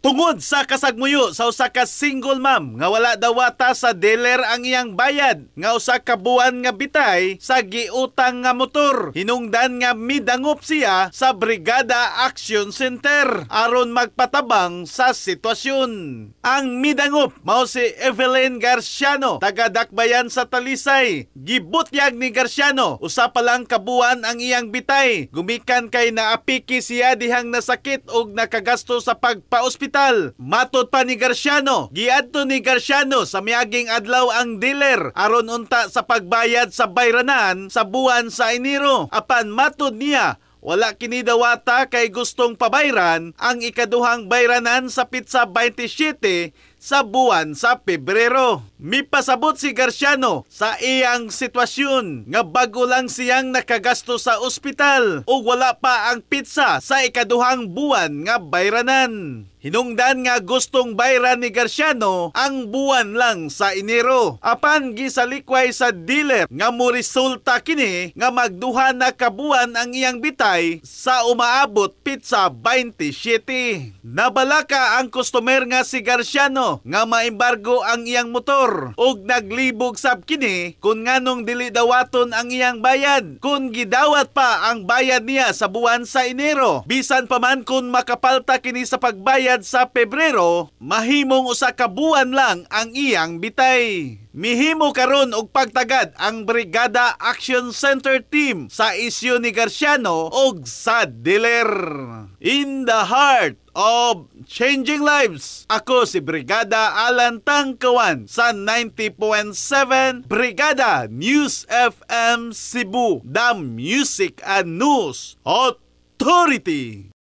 Tungod sa kasagmuyo sa usa ka single mom nga wala dawata sa dealer ang iyang bayad nga usa ka buwan nga bitay sa giutang nga motor, hinungdan nga midangop siya sa Brigada Action Center aron magpatabang sa sitwasyon. Ang midangop mao si Evelyn Garciano, taga Dakbayan sa Talisay. Gibutyag ni Garciano, usa pa lang ka buwan ang iyang bitay gumikan kay naapiki siya dihang nasakit og nakagasto sa pagpa-ospital. Matod pa ni Garciano, giadto ni Garciano sa miaging adlaw ang dealer aron unta sa pagbayad sa bayranan sa buwan sa Enero. Apan matod niya, wala kini dawata kay gustong pabayran ang ikaduhang bayranan sa petsa 27 sa buwan sa Pebrero. Mipasabot si Garciano sa iyang sitwasyon nga bago lang siyang nakagasto sa ospital ug wala pa ang petsa sa ikaduhang buwan nga bayranan. Hinungdan nga gustong bayran ni Garciano ang buwan lang sa Enero. Apan gisalikway sa dealer nga mo resulta kini nga magduha na ka buwan ang iyang bitay sa umaabot petsa 27. Nabalaka ang customer nga si Garciano nga maembargo ang iyang motor ug naglibog sab kini kung nganong dili dawaton ang iyang bayad. Kung gidawat pa ang bayad niya sa buwan sa Enero, bisan pa man kung makapalta kini sa pagbayad sa Pebrero, mahimong usa ka buwan lang ang iyang bitay. Mihimo karon og pagtagad ang Brigada Action Center team sa isyu ni Garciano og sa dealer. In the heart of changing lives, ako si Brigada Alan Tangkawan sa 90.7 Brigada News FM Cebu, the Music and News Authority.